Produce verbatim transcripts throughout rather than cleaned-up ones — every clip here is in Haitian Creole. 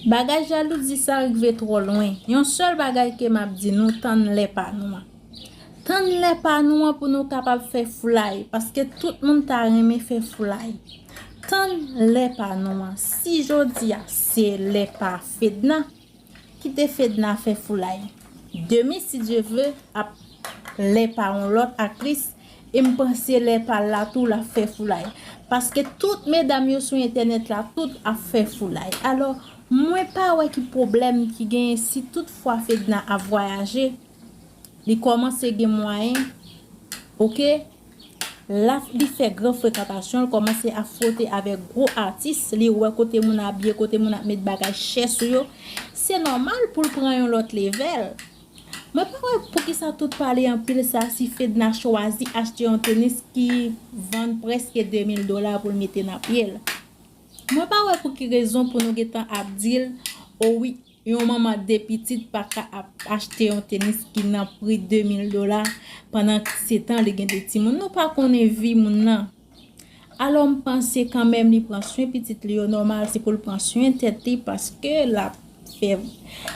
Bagay jalouzi sa rive twò lwen. Yon sèl bagay ke m ap di nou, tann lè pa nou an. Tann lè pa nou an pou nou kapab fè foulay, paske tout moun ta renmen fè foulay. Tann lè pa nou an. Si jodi a se lè pa Fedna, kite Fedna fè foulay. Demen, si Dye vle, ap lè pa yon lòt aktris, e m panse lè pa l la tou l ap fè foulay. Paske tout medam yo sou entènèt la, tout ap fè foulay. Alò, mwen pa wè ki pwoblèm ki genyen si tout fwa Fedna ap vwayaje, li kòmanse gen mwayen, oke? La, li fè gran frekantasyon, li kòmanse ap fwote avèk gwo atis, li wè kote moun abiye, kote moun ap met bagay chè sou yo. Se nòmal pou l pran yon lòt levèl. Mwen pa wè poukisa tout pale anpil sa si Fedna chwazi achte yon tenis ki vann prèske de mil dola pou l mete nan pye l. Mwen pa wè pou ki rezon pou nou gentan ap di l, o wi, yon manman de pitit pa ka ap achte yon tenis ki nan pri de mil dola pandan se tan li gen de timoun. Nou pa konnen vi moun nan. Alò, m panse kanmenm li pran swen pitit li yo, nòmal se pou l pran swen tèt li paske l ap fè,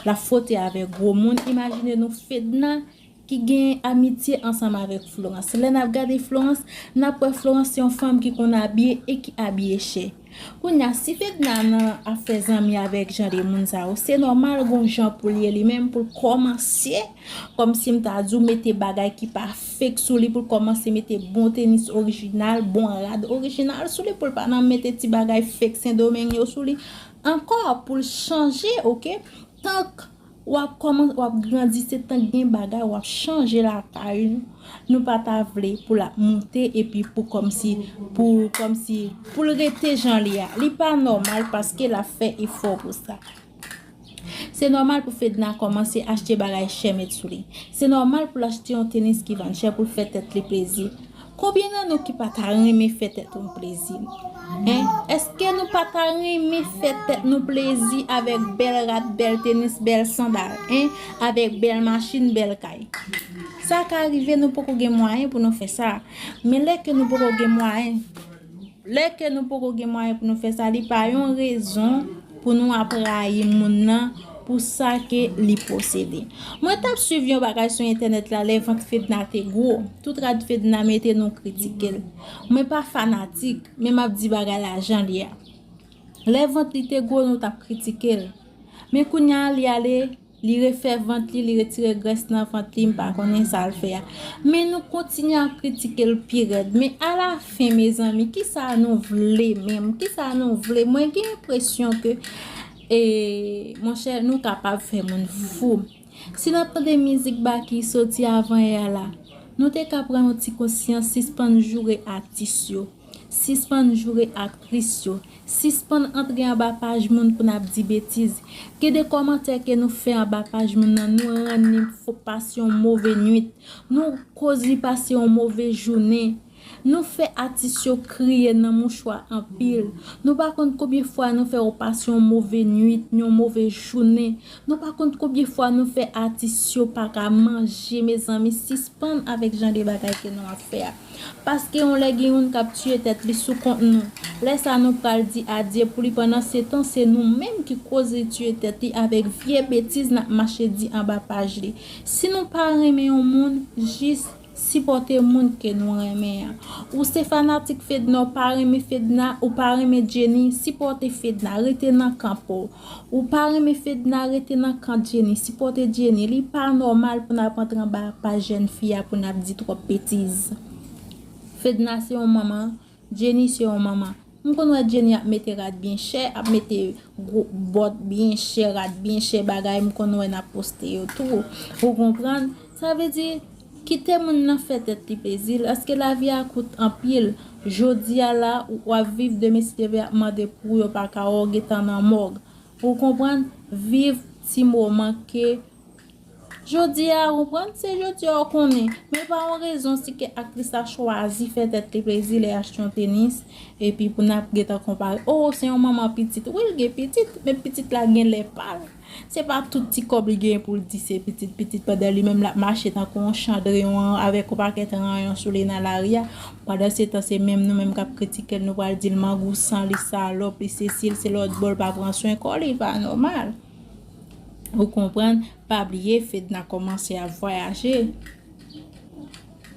l ap fwote avèk gwo moun. Imajine nou Fedna ki gen amitye ansanm avèk Florence. Lè n ap gade Florence, n ap wè Florence se yon fanm ki konn abiye e ki abiye chè. Kounye a, si Fedna nan ap fè zanmi avèk jan de moun sa yo, se nòmal gon jan pou l ye li menm pou l kòmanse, kòmsi m ta di w, mete bagay ki pa fake sou li, pou l kòmanse mete bon tenis orijinal, bon rad orijinal sou li, pou l pa nan mete ti bagay fake Sendomeng yo sou li ankò, pou l chanje, oke? Tank w ap kòman, w ap grandi, se tank gen bagay, w ap chanje lakay nou. Nou pa ta vle pou l ap moute epi pou kòmsi, pou kòmsi, pou l rete jan li a. Li pa nòmal paske l ap fè efò pou sa. Se nòmal pou Fedna kòmanse achte bagay chè met sou li. Se nòmal pou l achte yon tenis ki vann chè pou l fè tèt li plezi. Konbyen nan nou ki pa ta renmen fè tèt nou plezi? Hein? Èske nou pa ta renmen fè tèt nou plezi avèk bèl rad, bèl tenis, bèl sandal, hein? Avèk bèl machin, bèl kay? Sa ka rive nou poko gen mwayen pou nou fè sa. Men lè ke nou poko gen mwayen, lè ke nou poko gen mwayen pou nou fè sa, li pa yon rezon pou nou ap rayi moun nan pou sa ke li posede. Mwen t ap swiv yon bagay sou entènèt la lè vant Fedna te gwo. Tout rad Fedna mete nou kritike l. Mwen pa fanatik, men m ap di bagay la jan li a. Lè vant li te gwo, nou t ap kritike l. Men kounye a, li ale, li refè vant li, li retire grès nan vant li, m pa konnen sa l fè a. Men nou kontinye ap kritike l pi rèd. Men alafen, mezanmi, kisa nou vle menm? Kisa nou vle? Mwen gen enpresyon ke, e, monchè, nou kapab fè moun fou. Si n ap tande mizik Baky soti avan yè a la, nou te ka pran yon ti konsyans, sispann joure atis yo. Sispann joure aktris yo. Sispann antre anba paj moun pou n ap di betiz. Gen de kòmantè ke nou fè anba paj moun nan, nou rann li fo-, pase yon move nwit. Nou koz li pase yon move jounen. Nou fè atis yo kriye nan mouchwa anpil. Nou pa konn konbyen fwa nou fè yo pase yon move nwit, yon move jounen. Nou pa konn konbyen fwa nou fè atis yo pa ka manje, mezanmi, sispann avèk jan de bagay ke nou ap fè a. Paske yon lè gen youn k ap tiye tèt li sou kont nou. Lè sa nou pral di adye pou li, pandan se tan se nou menm ki koz li tiye tèt li avèk vye betiz n ap mache di anba paj li. Si nou pa renmen yon moun, jis sipòte moun ke nou renmen an. Ou se fanatik Fedna, ou pa renmen Fedna, ou pa renmen Jenny, sipòte Fedna, rete nan kan pa w. Ou pa renmen Fedna, rete nan kan Jenny, sipòte Jenny. Li pa nòmal pou n ap antre anba paj jèn fi a pou n ap di twòp betiz. Fedna se yon manman, Jenny se yon manman. M konn wè Jenny ap mete rad byen chè, ap mete gwo bòt byen chè, rad byen chè, bagay m konn wè n ap poste yo tou. Ou konprann? Sa vle di, kite moun nan fè tèt li plezi l, paske lavi a kout anpil. Jodi a la, ou, w ap viv, demen si Dye vle ap mande pou yo pa ka wè w gentan nan mòg. Ou konprann? Viv ti moman ke jodi a, ou konprann, se jodi a ou konnen. Men pa yon rezon si ke aktris la chwazi fè tèt li plezi lè achte yon tenis, epi pou n ap gentan konpare. Oh, se yon manman pitit. Wi, l gen pitit, men pitit la gen lè pa l. Se pa tout ti kòb li genyen pou l di se pitit pitit, pandan li menm l ap mache tankou yon chandreyon an, avèk yon pakèt ranyon sou li nan lari a. Pandan se tan, se menm nou menm k ap kritike l, nou pral di l mangousan, li salòp, li sesi, li se lòt bò, l pa pran swen kò li, pa nòmal. Ou konprann? Pa bliye, Fedna kòmanse ap vwayaje.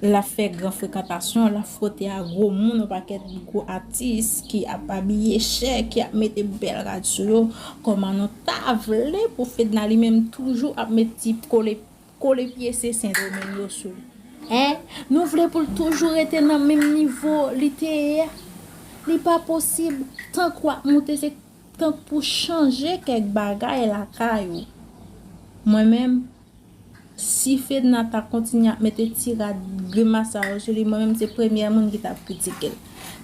L ap fè gran frekantasyon, l ap fwote a gwo moun, yon pakèt gwo atis ki ap abiye chè, ki ap mete bèl rad sou yo. Kòman nou ta vle pou Fedna li menm toujou ap met ti kole, kole pye se Sendomeng yo sou li? Hein? Nou vle pou l toujou rete nan menm nivo li te ye a? Li pa posib. Tank w ap moute, se tank pou chanje kèk bagay lakay ou. Mwen menm, si Fedna ta kontinye ap mete ti rad grimas sa yo sou li, mwen menm se premyè moun ki t ap kritike l.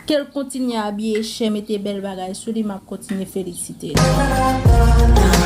Ke l kontinye abiye chè, mete bèl bagay sou li, m ap kontinye felisite l.